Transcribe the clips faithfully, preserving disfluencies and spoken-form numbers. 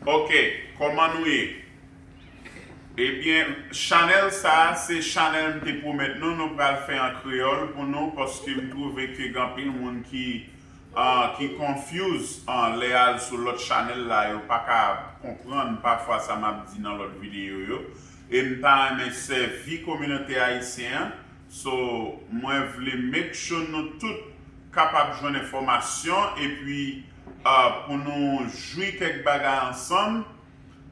Ok, kòman nou ye? Ebyen, chanèl sa a, se chanèl m te pwomèt nou, nou pral fè an kreyòl pou nou, paske m twouve ke gen anpil moun ki, ah, ki confuse, ah, lè y al sou lòt chanèl la, yo pa ka konprann pafwa sa m ap di nan lòt videyo yo. E m ta renmen sèvi kominote ayisyen an. So, mwen vle make sure nou tout kapab jwenn enfòmasyon, epi, ah, pou nou jwi kèk bagay ansanm.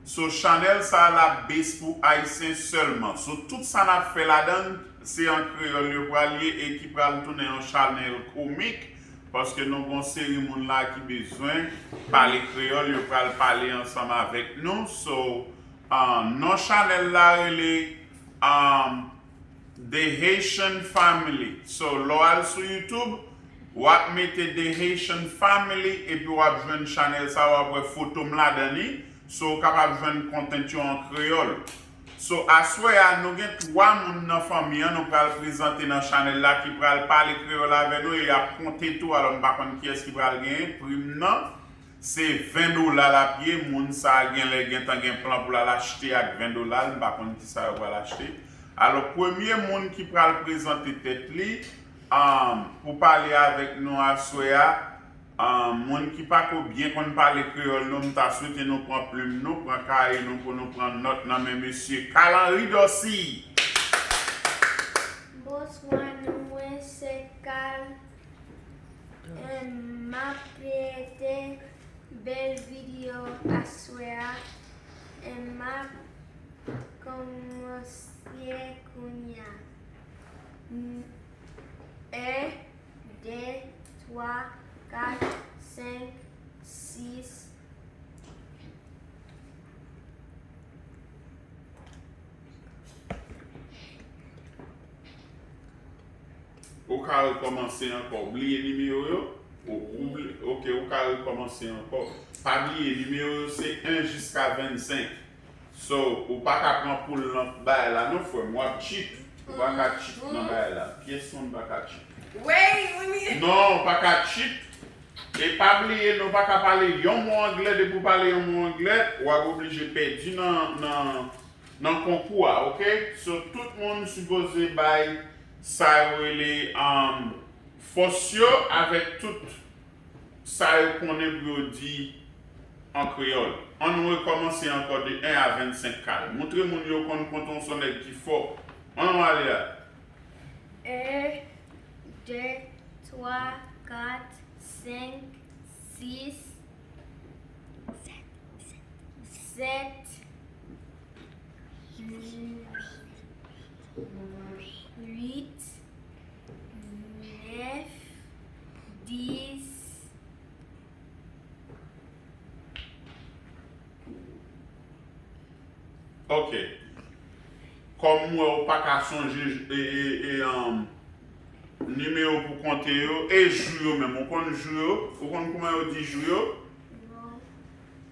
So, chanèl sa a la base pou ayisyen sèlman. So, tout sa n ap fè ladan l, se an kreyòl yo pral ye e ki pral tounen yon chanèl komik, paske nou gon seri moun la ki bezwen pale kreyòl, yo pral pale ansanm avèk nou. So, ah, non chanèl la rele, ah, The Haitian Family. So, lè w al sou YouTube, w ap mete The Haitian Family, epi w ap jwenn chanèl sa, w ap wè foto m ladan li. So, w kapab jwenn content yo an kreyòl. So, aswè a, nou gen twa moun nan fanmi an, nou pral prezante nan chanèl la, ki pral pale kreyòl avè nou, e y ap konte tou. Alò, m pa konn kiyès ki pral genyen. Pri m nan, se ven dola l ap ye. Moun sa a genlè gentan gen plan pou l al achte ak ven dola l. M pa konn kisa yo pral achte. Alò, premye moun ki pral prezante tèt li, um, pou pale avèk nou aswè a, um, moun ki pa ko byen konn pale kreyòl, non, m ta swete nou pran plim nou, pran kaye nou pou nou pran nòt nan men mesye Carl Henry Dorcy. Bonswa, non mwen se Carl. Em, m ap ete bèl videyo aswè a. Em, m ap kòmanse kounye a. N-, en, de, twa, kat, senk, sis. Ou ka rekòmanse ankò. Ou bliye nimewo yo? Ou, ou bli-, ok, ou ka rekòmanse ankò. Pa bliye, nimewo yo se en jiska vennsenk. So, ou pa ka pran poul nan bagay la non, frè m. W ap cheat. Ou pa ka cheat nan bagay la. Pyès moun pa ka cheat. Wey, wi. Non, ou pa ka cheat. E pa bliye, nou pa ka pale yon mo anglè. Depi w pale yon mo anglè, w ap oblije pèdi nan, nan, nan konkou a, ok? So, tout moun sipoze bay sa yo rele, um, fòs yo avèk tout sa yo konnen pou yo di an kreyòl. Ann nou rekòmanse ankò de en a vennsenk, Carl. Montre moun yo konn konte w s on nèg ki fò. Ann nou ale a. En, de, twa, kat, senk, sis, sèt, uit, nèf, dis. Ok. Kòm m wè ou pa ka sonje, e, e, e, um, nimewo pou konte yo, e jou yo menm. Ou konn jou yo? Ou konn kouman yo di jou yo? Non.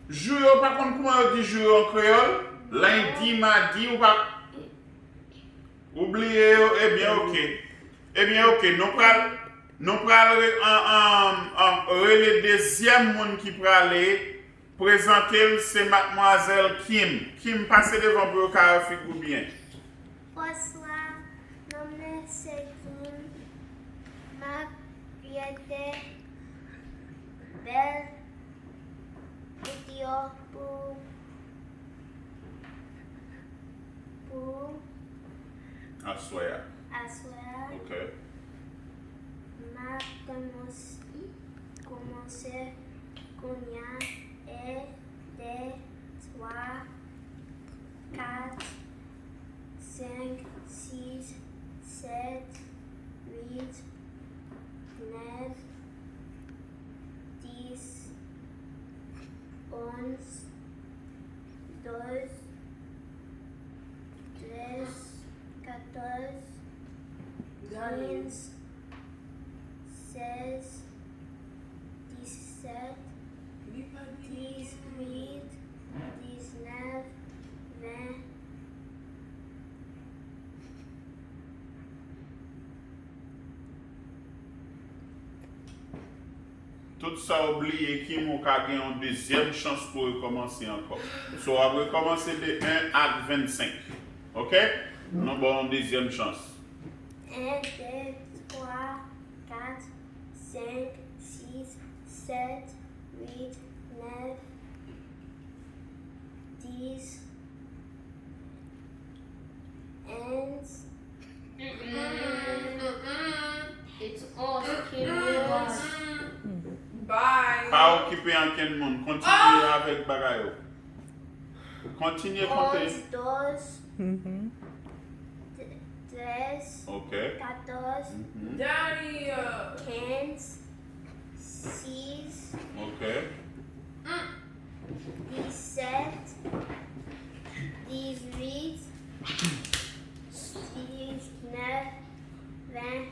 Jou yo, ou pa konn kouman yo di jou yo an kreyòl? Lendi, madi, ou pa, ou bliye yo? Ebyen, ok. Ebyen, ok. Nou pral, nou pral re-, an, an, an, rele dezyèm moun ki prale. Prezante l, se madmwazèl Kim. Kim, pase devan pou yo ka wè figi w byen. Bonswa, non mwen se Kim. M ap ete bèl videyo pou, pou aswè a. Aswè a. Ok. M ap kòmanse, kòmanse kounye a. En, de, twa, kat, senk, sis, sèt, uit, nèf, dis, onz, douz, trèz, katòz, kenz, sèz, disèt, dizuit, diznèf, ven. Tout sa w bliye, Kim, ou ka gen yon dezyèm chans pou w rekòmanse ankò. So, w ap rekòmanse de en ak vennsenk. Oke? Nou ba w yon dezyèm chans. En, de, twa, kat, senk, sis, sèt, uit, nèf, dis, onz. Mm-mm, mm-mm. It's us, Kim, it's us. Bye. Pa okipe ankenn moun. Kontinye avèk bagay yo. Kontinye konte. Onz, douz, trèz, katòz, kenz, sis, disèt, dizuit, diznèf, ven.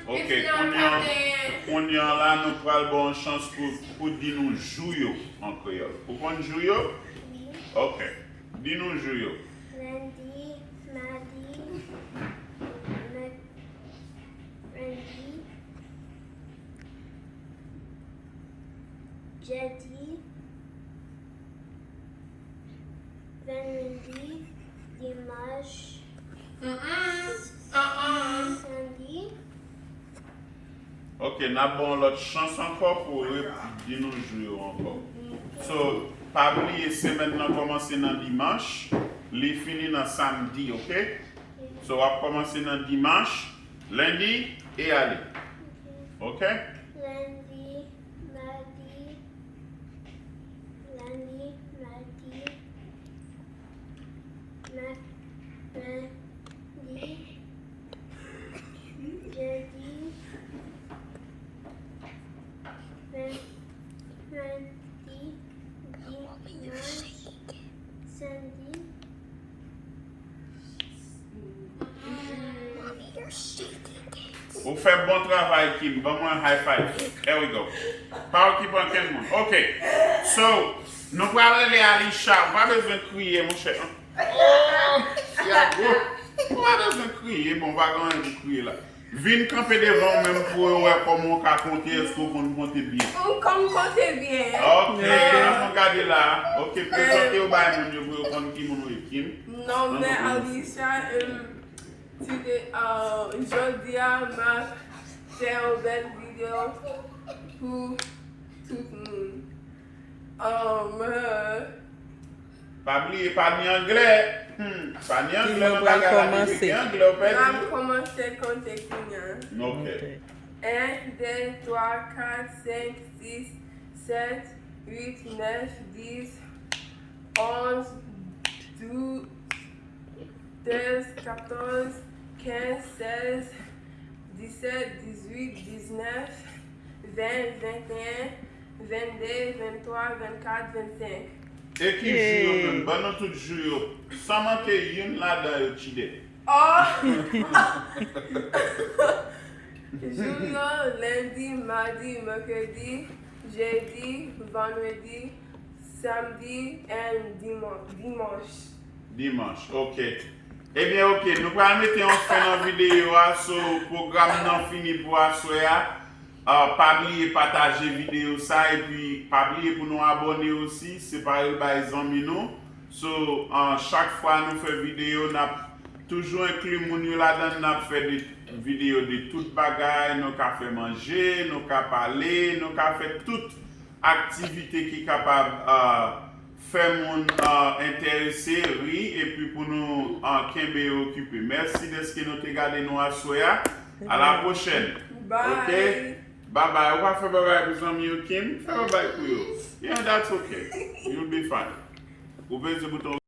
Oke, kounye a, kounye a la, nou pral ba w yon chans pou, pou di nou jou yo an kreyòl. Ou konn jou yo? Wi. Oke. Di nou jou yo. Lendi, madi, mèk-, lendi, jedi, Vandredi, dimanch, samdi. Oke, n ap ba w yon lòt chans ankò pou w re-, di nou jou yo ankò. So, pa bliye, semèn nan kòmanse nan dimanch, li fini nan samdi, oke? So, w ap kòmanse nan dimanch, lendi, e ale. Oke? Lendi, madi, lendi, madi, mèkredi, jedi, ven-, vandredi, dimanch, samdi. Ou fè bon travay, Kim. Ban mwen high five. There we go. Pa okipe ankenn moun. Ok. So, nou pral rele Alisha. Ou pa bezwen kriye, monchè. Oh, Tiago. Ou pa bezwen kriye. Bon, pa gen anyen pou kriye la. Vin kanpe devan w menm pou yo wè kòman w ka konte, èske w konn konte byen. M konn konte byen. Ok, ann gade la. Ok, prezante w bay moun yo pou yo konn ki moun ou ye, Kim. Non, men Alisha, um, today, uh, jodi a, m ap fè yon bèl videyo pou tout moun. Um, Pa bliye, pa ni anglè. Hmm, pa ni anglè nan bagay la, depi gen anglè, w pèdi. M ap kòmanse konte kounye a. Ok. Ok. En, de, twa, kat, senk, sis, sèt, uit, nèf, dis, onz, douz, trèz, katòz, kenz, sèz, disèt, dizuit, diznèf, ven, venteyen, vennde, venntwa, vennkat, vennsenk. E ki jou yo menm? Ban nou tout jou yo. San manke youn ladan yo, Chide. Oh! Jou yo, lendi, madi, mèkredi, jedi, vandredi, samdi, and diman-, dimanch. Dimanch, ok. Ebyen, ok, nou pral mete yon fen nan videyo a, so pwogram nan fini pou aswè a. Ah, pa bliye pataje videyo sa, epi pa bliye pou nou abòne osi, separe l bay zanmi nou. So, ah, chak fwa nou fè videyo, n ap toujou enkli moun yo ladan l, n ap fè de, videyo de tout bagay, nou ka fè manje, nou ka pale, nou ka fè tout aktivite ki kapab, ah, fè moun, ah, enterese, ri, epi pou nou, ah, kenbe yo okipe. Mèsi dèske nou te gade nou aswè a. A la pwochèn. Bye. Ok? Babay. Ou pa fè babay pou zanmi yo, Kim? Fè babay pou yo. Yeah, that's ok. You'll be fine. Ou peze bouton.